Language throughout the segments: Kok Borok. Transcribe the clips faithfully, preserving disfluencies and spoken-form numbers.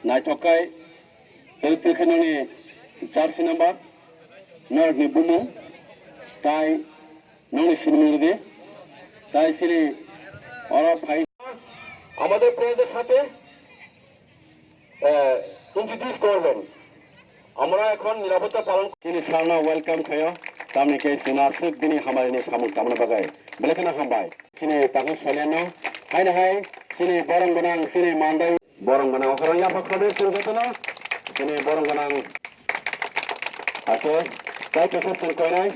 Naithok khai, tei twi khe nini jersey number, norokni bumung, tai nini sinimung rwdi, tai chini oro phai. আমাদের প্লেয়ারদের সাথে, আহ, ইন্ট্রোডিউস করবেন। আমরা এখন নিরাপত্তা পালন Chini salno welcome khayo, tamni khe chini aswk bini hamari ni samung tamna bagwi. Belai kheno hambai. Chini takhuk Soilenno, haino hai, chini borong gwnang, chini mandai. Borong gwnang okhorok yapha khoroknwi chwng jotono, chini borong gwnang ase, tai kaisa chwng koinai.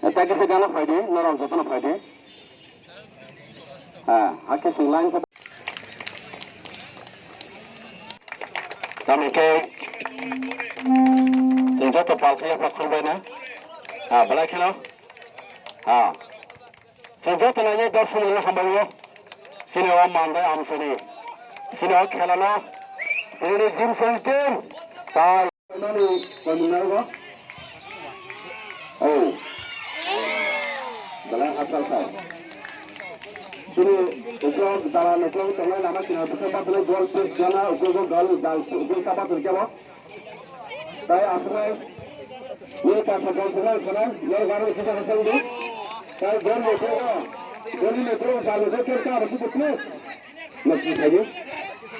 Ekta kisa gana phaidi, norok jotono phaidi. Ha, hakhe chwng line khe. Tamni khe chwng joto pal khe yapha khulbaina. Ha, belai kheno. Ha. Chwng joto nainai dorsonrokno hambai o. Chini o mandai amchini. Chini o khelano. Chini Jimson team. Tai. Mani koimung nai go. Oh. Belai hachal sai. Chini uklok dala nuklok tongnai lama chini uklok patulai gol pes jana uklok gol dal uklok ta patul kebo. Tai aswknai, ye kasa bol swnai khana, ye garo kisa hasal di. Tai gol ni pro, gol ni pro, bal ni pro, ka basi putne. Mesti saja.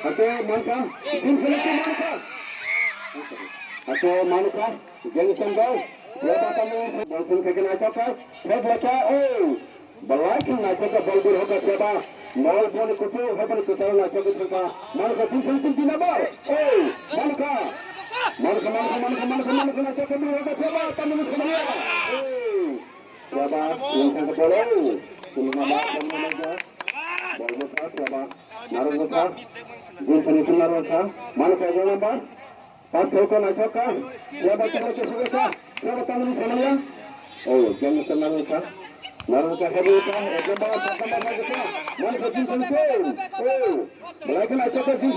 Ate manka, tim seleksi manka. Ate manka, geng sendal, ye kasa ni bol swnai khana chaka, thek lacha, oh. Belai khe naithok khe bol bir hoka seba. Bol boni kuchuk, hai boni kwcharo naithok khe thangkha. Manukha, tin, tin, tin, tin number. Oi, manukha. Manukha, manukha, manukha, manukha, manukha, naithok khe bir hoka seba. Tamoni khumya. Oi. Seba, nungkha khe bol, oi. Tini number, tini number. Bol bokha, seba. Narwkha. Jin sani tini narwkha. Manukha, ek number. Pathor ko naithok kha, ya ba tamo ke sugasa, ya ba tamo ni samaya. Oh, jang sa nang kha. Nang kha hebu kha, ekdom ba sa sa ba kha. Mani kha jin kha ko. Oh, belai kha naithok kha jin.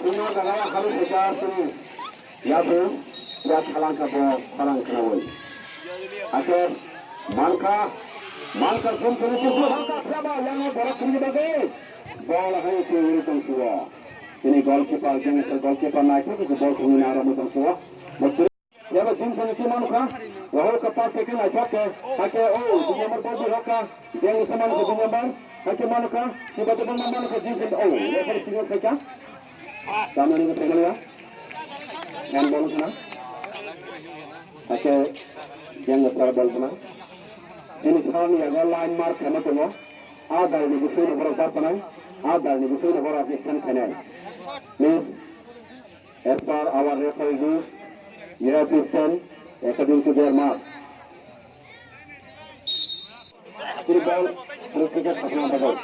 Kuma daga haru kha sini. Ya bu, ya thalang kha bo, thalang kha woi. Akhir, man kha, man kha jin kha ni jin kha kha ba, yang borok kini bagai. Bol hai ke uri tong suwa. Ini goalkeeper, jeng sa goalkeeper naithok khe bol thumwi naro mujang suwa. Bo tiri. Yaba jing sani si manukha. Wahol ka pass taking naithok khe. Hake o, dui number bol di rokha. Jeng sa manukha dui number. Hake manukha. Siba de bang manukha jing sani. O, referee signal khaikha. Tamani ko signal ya. Handball khna. Hake jeng sa bol khna. Ini salni yago line mark khama tongo. A dalni bisingno borok japanai, a dalni bisingno borok assistant khainai. Please, as per our referee rules, you have to stand according to their mark. Three ball, three cricket, Assam Badal.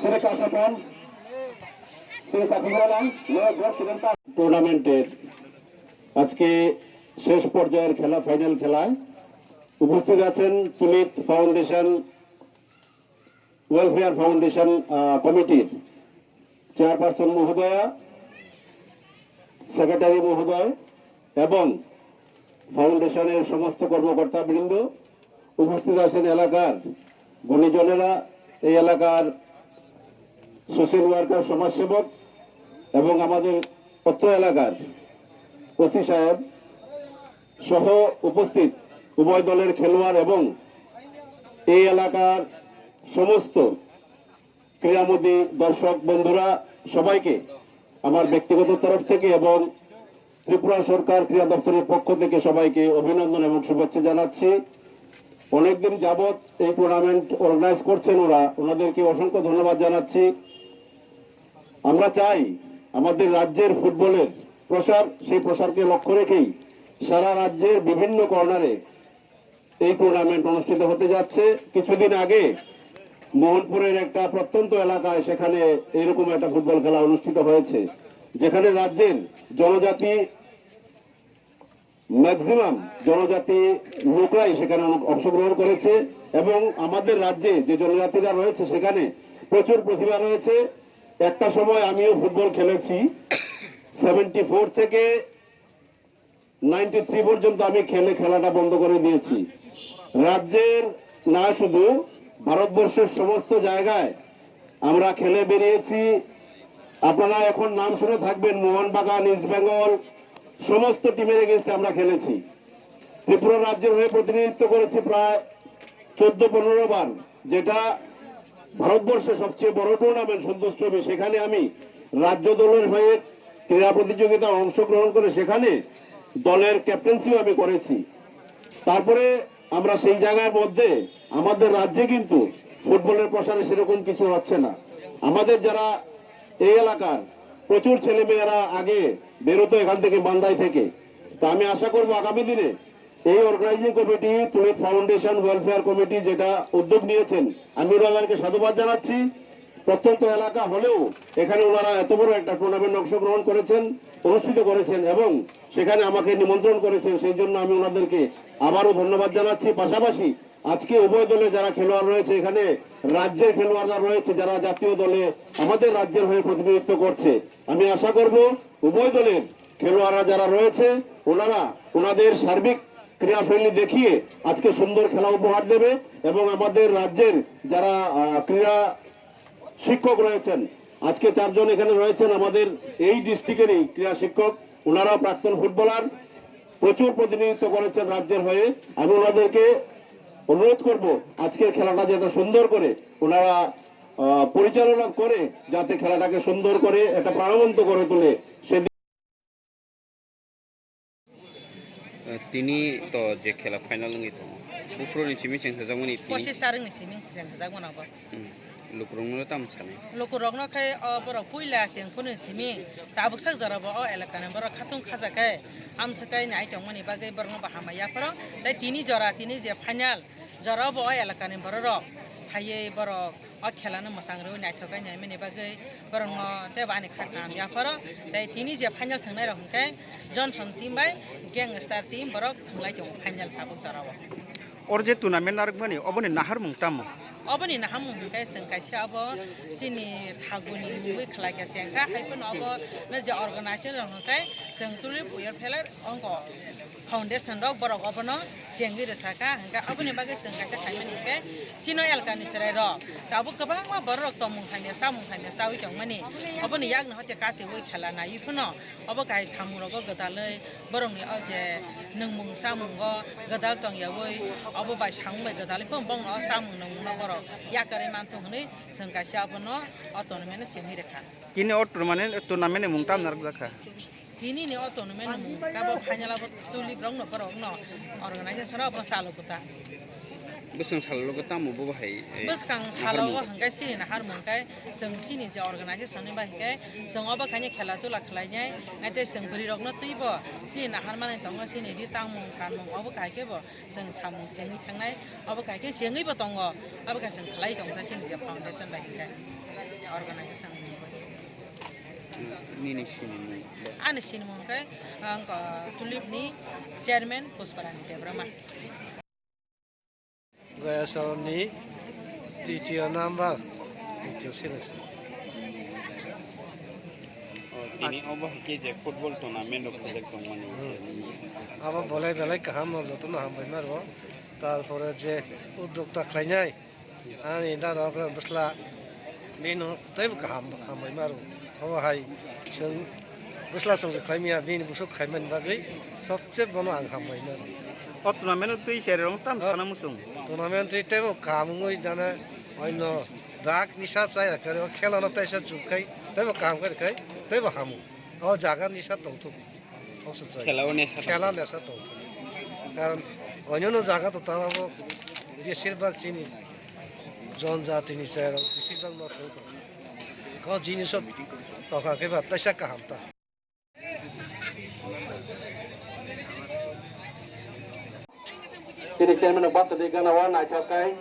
Three Kasapan, three Kasapan, no ball, three. টুর্নামেন্টের আজকে শেষ পর্যায়ের খেলা, ফাইনাল খেলায় উপস্থিত আছেন Sumit foundation, welfare foundation, আহ, কমিটির চেয়ারপারসন মহোদয়া, সেক্রেটারি মহোদয় এবং ফাউন্ডেশনের সমস্ত কর্মকর্তাবৃন্দ, উপস্থিত আছেন এলাকার গুণীজনেরা, এই এলাকার সোশ্যাল ওয়ার্কার, সমাজসেবক এবং আমাদের অত্র এলাকার ওসি সাহেব সহ উপস্থিত উভয় দলের খেলোয়াড় এবং এই এলাকার সমস্ত ক্রীড়ামোদী দর্শক বন্ধুরা, সবাইকে আমার ব্যক্তিগত তরফ থেকে এবং ত্রিপুরা সরকার ক্রীড়া দপ্তরের পক্ষ থেকে সবাইকে অভিনন্দন এবং শুভেচ্ছা জানাচ্ছি। অনেকদিন যাবৎ এই টুর্নামেন্ট অর্গানাইজ করছেন ওরা, ওনাদেরকে অসংখ্য ধন্যবাদ জানাচ্ছি। আমরা চাই আমাদের রাজ্যের ফুটবলের প্রসার, সেই প্রসারকে লক্ষ্য রেখেই সারা রাজ্যের বিভিন্ন কর্নারে এই টুর্নামেন্ট অনুষ্ঠিত হতে যাচ্ছে। কিছুদিন আগে মোহনপুরের একটা প্রত্যন্ত এলাকায় সেখানে এইরকম একটা ফুটবল খেলা অনুষ্ঠিত হয়েছে। যেখানে রাজ্যের জনজাতি, ম্যাক্সিমাম জনজাতি লোকরাই সেখানে অং-, অংশগ্রহণ করেছে এবং আমাদের রাজ্যে যে জনজাতিরা রয়েছে সেখানে প্রচুর প্রতিভা রয়েছে। একটা সময় আমিও ফুটবল খেলেছি, সেভেন্টি ফোর থেকে নাইনটি থ্রি পর্যন্ত আমি খেলে, খেলাটা বন্ধ করে দিয়েছি। রাজ্যের না, শুধু ভারতবর্ষের সমস্ত জায়গায় আমরা খেলে বেরিয়েছি। আপনারা এখন নাম শুনে থাকবেন, মোহনবাগান, ইস্ট বেঙ্গল, সমস্ত টিমের এগেইনস্টে আমরা খেলেছি। ত্রিপুরা রাজ্যের হয়ে প্রতিনিধিত্ব করেছি প্রায় চোদ্দ পনেরো বার, যেটা ভারতবর্ষের সবচেয়ে বড় টুর্নামেন্ট সন্তোষ ট্রফি। সেখানে আমি রাজ্য দলের হয়ে ক্রীড়া প্রতিযোগিতায় অংশগ্রহণ করে সেখানে দলের ক্যাপ্টেন্সিও আমি করেছি। তারপরে আমরা সেই জায়গার মধ্যে আমাদের রাজ্যে কিন্তু ফুটবলের প্রসারে সেরকম কিছু হচ্ছে না। আমাদের যারা এই এলাকার প্রচুর ছেলেমেয়েরা আগে বেরোতো এখান থেকে, মান্দাই থেকে, তো আমি আশা করব আগামী দিনে এই অর্গানাইজিং কমিটি, তুলিত ফাউন্ডেশন ওয়েলফেয়ার কমিটি যেটা উদ্যোগ নিয়েছেন, আমি ওনাদেরকে সাধুবাদ জানাচ্ছি। প্রত্যন্ত এলাকা হলেও এখানে ওনারা এত বড় একটা টুর্নামেন্ট অংশগ্রহণ করেছেন, অনুষ্ঠিত করেছেন এবং সেখানে আমাকে নিমন্ত্রণ করেছেন, সেই জন্য আমি ওনাদেরকে আবারও ধন্যবাদ জানাচ্ছি। পাশাপাশি আজকে উভয় দলে যারা খেলোয়াড় রয়েছে, এখানে রাজ্যের খেলোয়াড়রা রয়েছে, যারা জাতীয় দলে আমাদের রাজ্যের হয়ে প্রতিনিধিত্ব করছে, আমি আশা করব উভয় দলের খেলোয়াড়রা যারা রয়েছে, ওনারা ওনাদের সার্বিক ক্রীড়াশৈলী দেখিয়ে আজকে সুন্দর খেলা উপহার দেবে এবং আমাদের রাজ্যের যারা, আহ, ক্রীড়া শিক্ষক রয়েছেন, আজকে চারজন এখানে রয়েছেন আমাদের এই ডিস্ট্রিক্টেরই ক্রীড়া শিক্ষক, ওনারা প্রাক্তন ফুটবলার, প্রচুর প্রতিনিধিত্ব করেছেন রাজ্যের হয়ে। আমি ওনাদেরকে অনুরোধ করব আজকের খেলাটা যাতে সুন্দর করে ওনারা, আহ, পরিচালনা করে, যাতে খেলাটাকে সুন্দর করে একটা প্রাণবন্ত করে তোলে। সেদিন Tini to je khela final wngwi tongo, buphuruni simi chengsajakmani tini. Pochis tarikni simi chengsajakmano bo. Hmm. Lukurokno tamo sanai? Lukurokno khe o borok puila chengphuruni simi tabuk sak jorabo o elakani borok khatung khajakkhe amswkhe nai tongmani bagwi borokno bo hambai yapharo. Tei tini jora, tini je final jora bo o elakani bororok phaiwi borok o khelano mwchang rwui naithok khe naimani bagwi borokno teibo ani kha kaham yapharo. Tei tini je final thwngnairok hwnkhe Johnson team bai Gangster team borok thwnglai tongo final tabuk jorao. Oro je tournament narwkmani oboni naharmung tamo? Oboni naharmung hwnkhe chwng kaisa obo chini thaguni mungwi khlai kha se wngkha, hai phano obo no je organization rok hwnkhe chwng tuli puya phelar ongko. Foundation rok borok obono chengwi rwsakha, hwnkhe aboni bagwi chwng kaisa khaimani hwnkhe chino elkani chwrai rok tabuk kwbangma borok rok tongmung hamya chamung hamya chawi tongmani, oboni yakno hote katiwi khela naiwi phano obo kahai samung rogo gwdalwi borokni o je nwngmung chamungo gwdal tongyawi obo bai samung bai gwdalwi phano bongno o chamung nwngmungno borok yakarwi manthogo hwnwi chwng kaisa abono o tournament no chengwi rwkha. Tini o tournament, tournament ni mung tamo narwkjakha? Tini ni o tournament ni mung tabo final abo tuli borok no, borok no organization abo chalo kota. Bwswng salo logo tamo bo bahai, eh, bwskang salo naharmung o hwnkhe chini naharmung khe chwng chini je organization ni bai hwnkhe chwng obo khaini khela tula khlainai, naithe chwng bwrwi rok no twibo chini nahar manwi tongo, chini ri tangmung kanmung obo kahai khe bo. Chwng samung chengwi thangnai, abo kaisa chengwibo tongo, abo kaisa chwng khlai tongkha chini je foundation bai hwnkhe organization ni. Nini sinimung? Ani sinimung hwnkhe, ang, uh, Tulip ni chairman Pushparani Debbarma. Gayasaroni titiyo number, titiyo sila se. O, tini obo hai khe je football tournament rok khwlai tongmani. Hmm. Abo bolai belai kaham no jotono hambai ma rwo. Tarpore je uddokta khlainai, ani dada okra bwsla bini teibo kaham hambai ma rwo. Obo hai chwng bwsla chwng khlaimya bini busuk khaimani bagwi sobse bono ang hambai ma rwo. O tournament twi cherwi rok tam sana muchung. Tournament twi teibo kaham wngwi jana. Oino drug nisa chaya khe o khela no teisa chuk khai teibo kaham khe khai teibo hamu. O jaga nisa tongthok. Oso chai. Khela o nesa tongthok. Khela nesa tongthok. Karon oino no jaga to tamo besir bak chini jonjati ni chai rok besir bak no tongthok. Ko jinis o tokha khe ba teisa kaham ta. Chini chairman rok basa di gana o naithok khai,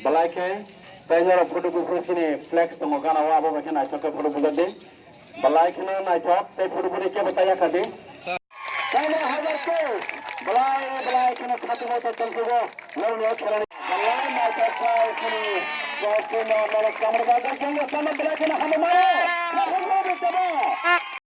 belai khe, tei norok photo buphuru chini flex tongo gana o, abo bai khe naithok khe photo bujak di. Belai kheno naithok tei phuru phuru kebo taya kha di. Tamo hajar ko. Belai belai kheno khati mo to tongsugo. Lorni o khelani. Belai naithok khai kheno. Jai Sri Ram, Lord Kamar Babu Jai Sri Ram, belai kheno hambai mano. Naithok mo bo tamo.